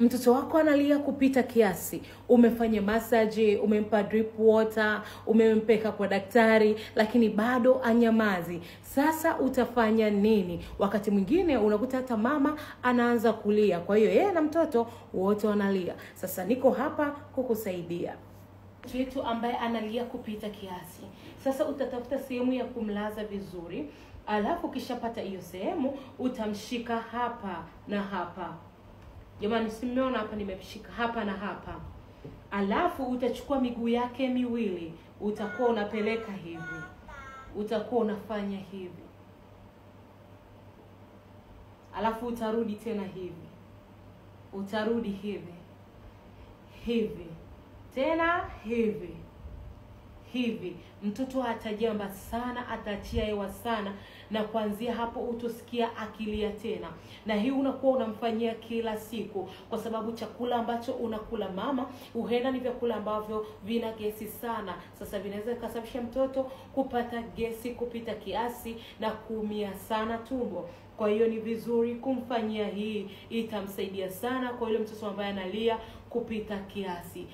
Mtoto wako analia kupita kiasi, umefanya massage, umempa drip water, umempeka kwa daktari, lakini bado anyamazi. Sasa utafanya nini? Wakati mwingine unakuta hata mama anaanza kulia, kwa hiyo yeye na mtoto wote wanalia. Sasa niko hapa kukusaidia. Mtoto wetu ambaye analia kupita kiasi, sasa utatafuta sehemu ya kumlaza vizuri, alafu ukishapata hiyo sehemu utamshika hapa na hapa. Jamani, simeona hapa nimemshika hapa na hapa. Alafu utachukua miguu yake miwili, utakuwa unapeleka hivi, utakuwa unafanya hivi, alafu utarudi tena hivi, utarudi hivi hivi, tena hivi hivi. Mtoto atajamba sana, ataachia hewa sana, na kuanzia hapo utosikia akilia tena. Na hii unakuwa unamfanyia kila siku, kwa sababu chakula ambacho unakula mama huenda ni vyakula ambavyo vina gesi sana. Sasa vinaweza kusababisha mtoto kupata gesi kupita kiasi na kuumia sana tumbo. Kwa hiyo ni vizuri kumfanyia hii, itamsaidia sana kwa yule mtoto ambaye analia kupita kiasi.